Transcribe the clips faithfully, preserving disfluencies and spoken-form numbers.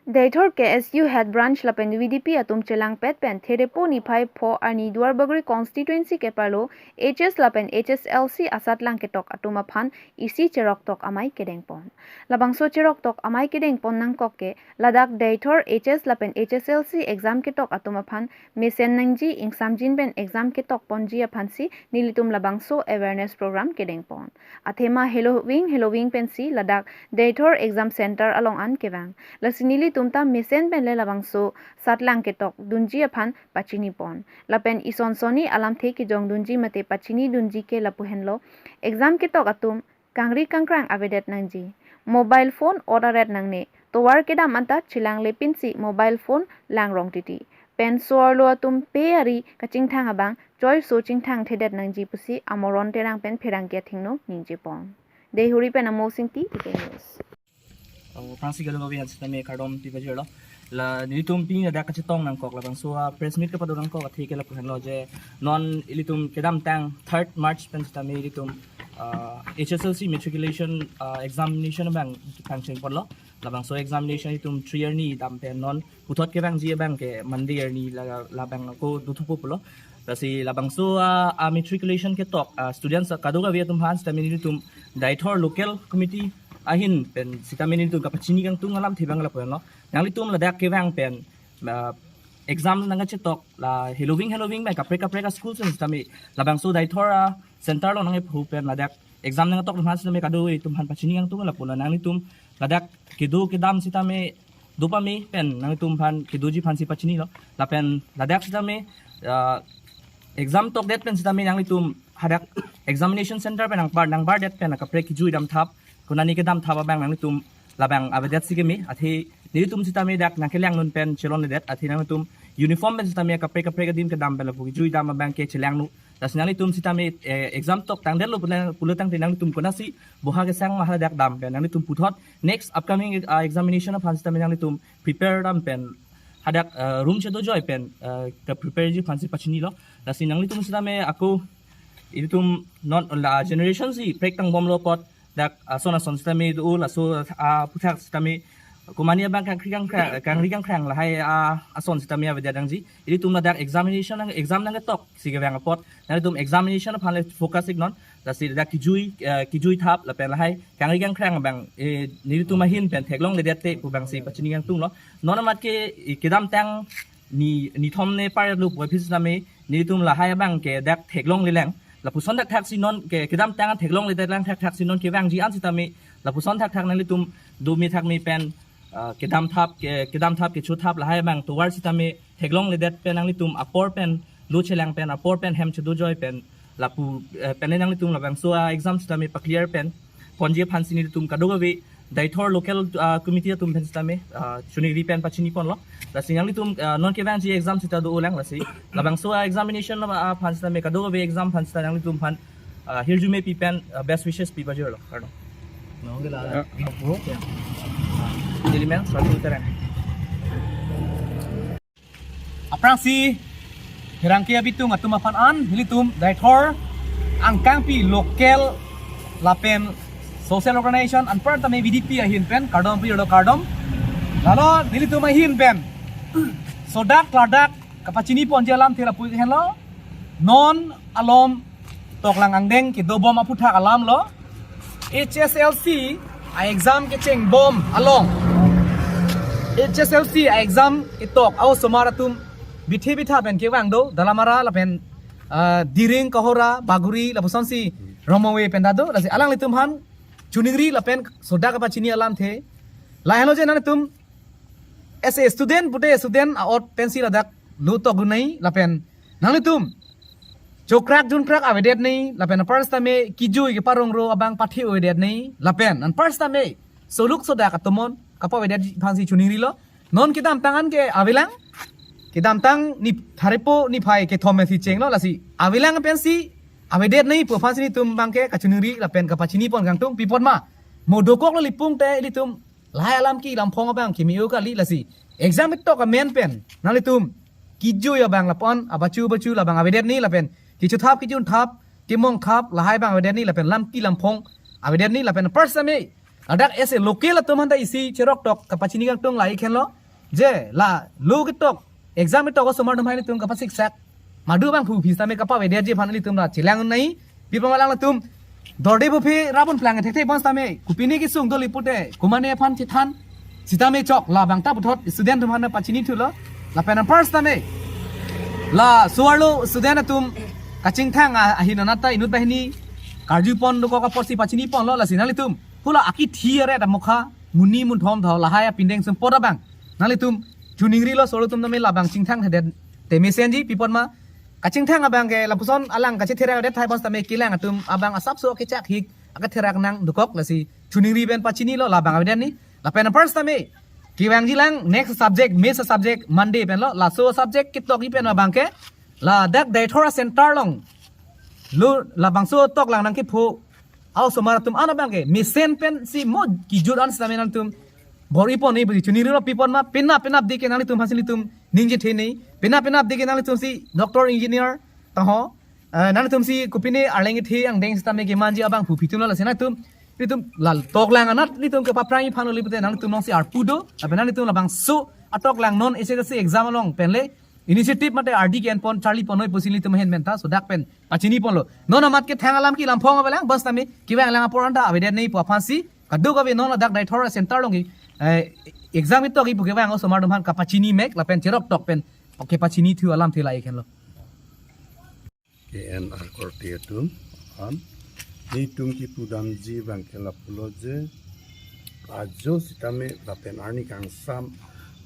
Deithor K S U Head Branch lapen V D P atum chelangpet pen Therepo niphai pho arni Duarbagori constituency keparlo H S lapen H S L C asatlang ketok atum aphan isi cheroktok amei kedengpon. Labangso cheroktok amei kedengpon nangkok ke ladak Deithor H S lapen H S L C exam ketok atum aphan mesen nangji, ingsamjin pen exam ketokponji aphansi nelitum labangso awareness program kedengpon. Athema heloving heloving pensi ladak Deithor exam center along an kevang. Lasi nelitum ta mesen pen le labangso satlang ketok dunji aphan pachinipon. Lapen ison sonni alamthe kejong dunji mate pachini dunji ke lapu henlo. Exam ketok atum kangri kangkrang avedet nangji. Mobile phone ot aret nangne. Tovar kedam anta chelang lepinsi mobile phone langrong titi. Pen so-arlo atum pe ari kachingthang abang choi so chingthang thedet nangji pusi Amoron Terang pen pherangke athengno ningjepon. Deithor pen Amos Ingti, T K News. Oh, aphrangsi kadokave aphan sitame kardom pipajirlo. La nelitum pini ladak kachetong nangkok labangso a press meet kepado nangkok athe ke lapu henlo je non ilitum kedamtang third March pen sitame ilitum, ah, H S L C matriculation, ah, examination abang pangchengponlo. Labangso examination itum three arni dam pen non puthot kevangji abang ke Monday arni la, labang ako dothupo pulo. Lasi labangso a, a matriculation ketok, ah, students kadokave atum aphan sitame nelitum Deithor local committee ahin pen sitame nelitum kapachini kangtung alamthe abang lapulo. Nanglitum ladak kevang pen, ah, exam nangkachetok la heloving heloving pen kaprek kaprek a school pen sitame labangso Deithor a center along nangkepho pen ladak exam nangketok atum aphan sitame kadokave atum aphan pachini kangtung lapulo. Nanglitum ladak kedo kedam sitame dopame pen nanglitum aphan kedoji aphansi pachinilo. Lapen ladak sitame, ah, exam tokdet pen sitame nanglitum hadak examination center pen nangbar nangbardet pen kaprek kejui damthap, konani kedamthap abang nanglitum labang avedetsi keme. Athe nelitum sitame dak nangkelang nun pen chelongledet, athe nanglitum uniform pen sitame kaprek kaprek adim kedam pen lapu kejui dam abang ke chelangno. Lasi nanglitum sitame, eh, exam toktangdetlo pulo, pulo tangte nanglitum konatsi boha kesang ma hadak dam pen nanglitum puthot next upcoming, ah, examination aphan sitame nanglitum prepare dam pen hadak, ah, room chedojoi pen, ah, kaprepareji aphansi pachinilo. Lasi nanglitum sitame ako ilitum non la generation si prek tangbomlo apot dak ason ason sitame do laso aputhak sitame komani abang kangri kangkrang, kangri kangkrang lahai, ah, ason sitame avedet nangji. Ilitum ladak examination nang exam nangketoksi kevang apot nanglitum examination aphan le focus iknon. Lasi ladak kejui, eh, kejui thap lapen lahai kangri kangkrang abang, eh, nelitum ahin pen theklongledet te pu abangsi pachini kangtunglo. Non amat ke, eh, kedamtang ni nithom ne parlo puvoiphit sitame nelitum lahai abang ke dak theklonglelang. Lapuson thakthaksi non ke kedamtang theklongledetlang thakthaksi non kevangji an sitame lapuson thakthak nanglitum dome thakme pen, ah, kedamthap ke, kedamthap kechothap lahai abang tovar sitame theklongledet pen nanglitum apor pen lo chelang pen apor pen hem chedojoi pen lapu, eh, pen nanglitum labangso a exam sitame paclear pen ponji aphansi nelitum kadokave Deithor local, ah, committee atum pen sitame, ah, chuningri pen pachiniponlo. Lasi nanglitum, ah, non kevangji exam sita dolang lasi labangso a examination aphan sitame kadokave exam aphan sita nanglitum aphan, ah, hirjume pi pen, ah, best wishes pipajirlo. Kardom. Nong ke la. Ya. Bro. Jelimen, Satu Terang. Aphrangsi pherangke abitung atum aphan an, nelitum Deithor angkangpi local lapen social organization anparta me V D P ahin pen kardom pilo, kardom. Lalo nelitum ahin pen sodak ladak kapachiniponji alamthe lapu henlo. Non alom toklang angdeng kedobom aputhak alamlo. H S L C a exam kechengbom along, H S L C a exam ketok a-osomar atum bithe bitha pen kevang do, Dalamara lapen, ah, Diring, Kohora, Bagori lapusonsi Romwe pen ta do. Lasi alanglitum aphan chuningri lapen sodak kapachini alamthe. Lahenlo je nanglitum as a student pute student a-ot pensi ladak lo tokdun nai lapen nanglitum chokrak junkrak avedet nai lapen anpar sitame kejui keparongro abang pathe avedet nai lapen anpar sitame soluk sodak atomon kapavedet aphansi chuningrilo. Non kedamtang an ke avelang, kedamtang ni Therepo niphai kethom si chenglo, lasi avelang pensi avedet nai pu aphansi nelitum abang ke kachuningri lapen kapachinipon kangtung. Pi apot ma, mo dokoklo lipung te ilitum lahai alam ki lamphong abang kimi-o kali, lasi exam ketok amen pen nanglitum kejui abang lapen abachu bachu labang avedet nai lapen kechothap kejunthap kemongthap lahai abang avedet nai lapen lam ki lamphong avedet nai lapen anpar sitame Ladak ese local atum aphan ta isi cherok tok kapachini kangtung lahai henlo. Je la lo ketok, exam ketok osomar atum aphan ilitum kapasiksak. Madu abangphu aphi sitame kapavedetji aphan ilitum ra chelang un-e. Pi apot ma alangtum dorde buphi rabun plang thekthe bonsitame kopine kesung doli pute, komane aphan chethan sitame chok, labang ta puthot student atum aphan pachini thulo. Lapen apar sitame laso arlo student atum kachingthang a-, ahin anat ta inut banghini karjupon dokok apotsi pachiniponlo, lasi nanglitum hula akithi aret amokha, muni munthom tho lahai apindeng sumpot abang nanglitum choningrilo, solo atum tame labang chingthang thedet te mesenji. Pi apot ma kachingthang abang ke lapuson alang kachetherak det thai bonsitame kelang atum abang asapso kechak hik akatherak nang dokok, lasi choningri pen pachinilo labang avedet ni. Lapen apar sitame kevangji lang next subject, mesa subject Monday penlo, laso subject ketokji pen abang ke ladak Deithor center along lo labangso toklang nangkepho a-osomar atum an abang ke mesen pensi mo kijut an sitame nangtum bor-ipon-e pusi choningrilo. Pi apot ma penap penapdik ke nanglitum aphansi ilitum ningjethe-e. Penap penapdik ke nanglitumsi doctor, engineer taho, eh, nanglitumsi kopine arleng kethe angdeng sitame kemanji abangphu aphi atumlo, lasi nangtum ilitum la toklang anat ilitum kepaphrangji aphan uli pute nangtum alongsi arpu do. Lapen nanglitum labangso atoklang non H S L C exam along pen le initiative mate ardi ke-enpon charlipon noi pusi ilitum ahin pen ta sodak pen pachiniponlo. Non amat kethang alam kelam phong avelang, bonsitame kevanglang apor anta avedet-e pu aphansi kadokave non ladak Deithor center along, eh, exam ketokji pu kevang osomar atum aphan kapachini mek lapen cherok tok pen kepachini thu alamthe lahai henlo. K N R Korte atum an, netum kepudamji abang ke lapulo je, ajo sitame lapen arni kangsam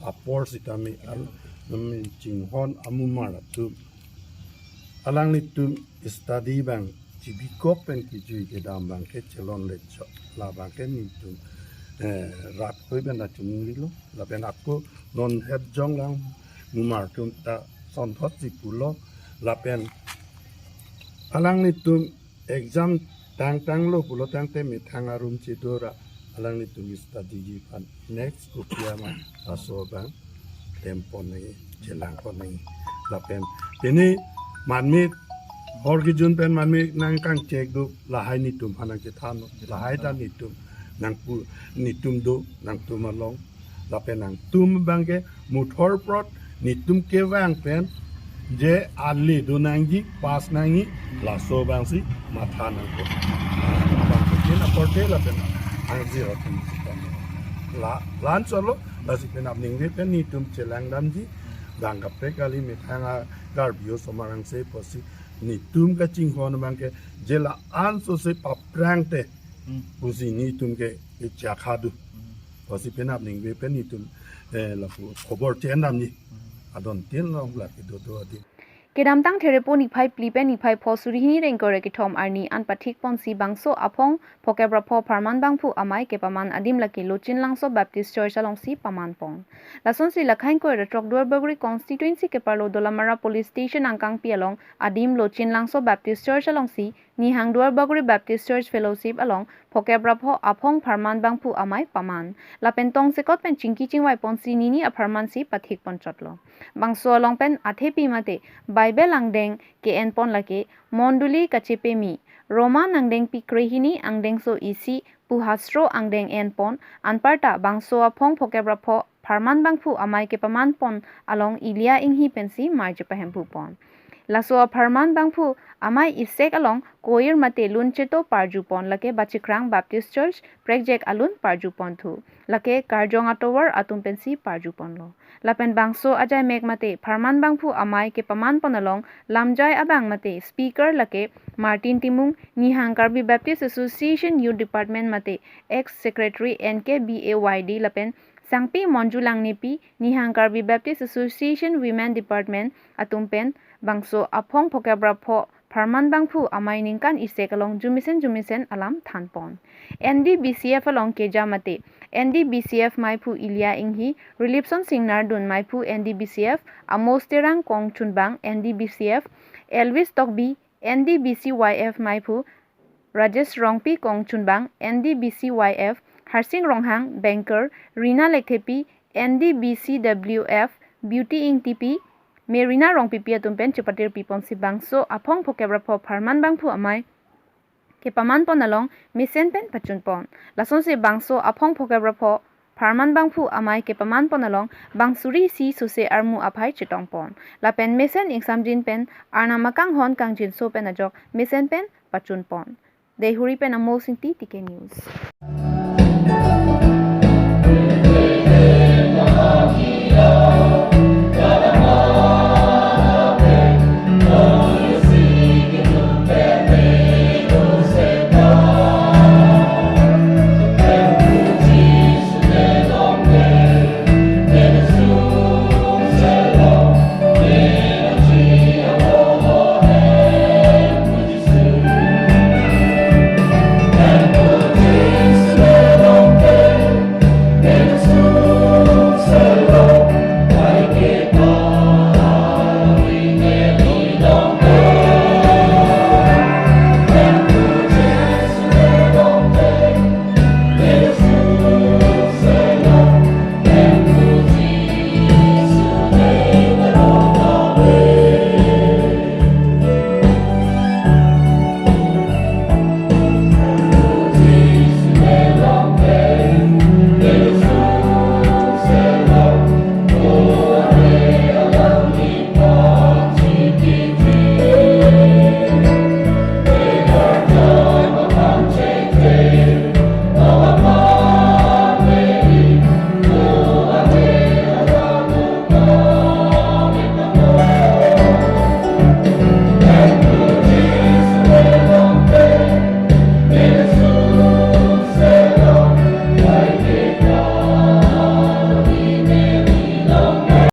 apor sitame an, nami chinghon amumar atum alanglitum study abang chibikok pen kijui kedam abang ke chelonle chok, labang ke netum, eh, rat hoi pen ta choningrilo. Lapen ako non het jonglang mumar atum ta sonthotsi pulo. Lapen alanglitum exam tangtanglo pulo tangte methang arum chedora alanglitum studyji aphan next kopi ama laso abang klempon nangji, chelangpon nangji. Lapen pini manmi hor kejun pen manmi nangkangchek do, lahai netum aphan nangchethan, lahai ta netum nangpu, netum do nangtum along. Lapen nangtum abang ke muthor prot netum kevang pen je ale do nangji, pass nangji, laso abangsi matha nangkok. Abang ke kin aporte lapen angzir atum si kan. La, lan solo, lasi penap ningve pen netum chelang damji, bang kaprek kali methang a Karbi osomar angse pusi netum kachinghon abang ke je la-an sose paphrang te, Hmm. pusi netum ke ichakha do. Hmm. Pusi penap ningve pen netum, eh, lapu khobor chen damji. Hmm. Adon tin long lake dodo adim. Kedamtang Therepo niphai phli pen niphai pho suri hini ra ingkoi ra kethom arni an pathikponsi bangso aphong phokep ra pho Pharman Bangphu amei kepaman adim lake Lochin Langso Baptist Church alongsi pamanpon. Lasonsi Lakhain koi ra throk Duarbagori constituency keparlo Dolamara Police Station angkangpi along adim Lochin Langso Baptist Church alongsi Nihang Duarbagori Baptist Church Fellowship along phokep ra pho aphong Pharman Bangphu amei paman. Lapen tongsekot pen chingki chingvaiponsi nini apharman si pathikponchotlo. Bangso along pen athepi mate Bible angdeng ke-enpon lake Mondoli Kachepemi, Roman angdengpi krehini angdengso isi pu hastro angdeng enpon, anparta bangso aphong phokep ra pho Pharman Bangphu amei kepamanpon along Elia Inghi pensi marje pahemphupon. Laso apharman Bangphu amei isek along koir mate lun cheto parjupon lake Bachikrang Baptist Church prekjek alun parjuponthu. Lake karjong atovar atum pensi parjuponlo. Lapen bangso ajaimek mate Pharman Bangphu amei kepamanpon along lamjai abang mate speaker lake Martin Timung, Nihang Karbi Baptist Association Youth Department mate ex secretary N K B A Y D lapen Sangpi Monju Langnepi, Nihang Karbi Baptist Association Women Department atum pen bangso aphong phokep ra pho Pharman Bangphu amei ningkan isek along jumisen jumisen alam thanpon. N D B C F along keja mate N D B C F meiphu Elia Inghi, Rilipson Singnar dun meiphu N D B C F, Amos Terang kongchunbang N D B C F, Elvis Tokbi N D B C Y F meiphu, Rajesh Rongpi kongchunbang N D B C Y F, Harsing Ronghang banker, Rina Lekthepi N D B C W F, Beauty Ingtipi, Merina Rongpipi atum pen chepatir piponsi bangso aphong phokep ra pho Pharman Bangphu amei kepaman pon along mesen pen pachun pon. Lasonsi bangso aphong phokep ra pho pharman bangphu amei kepaman pon along bang suri isi sose armu aphai chetong pon. Lapen mesen ingsamjin pen arnam akanghon kangjinso pen ajok mesen pen pachun pon. Deihori pen Amol Singti, T K News.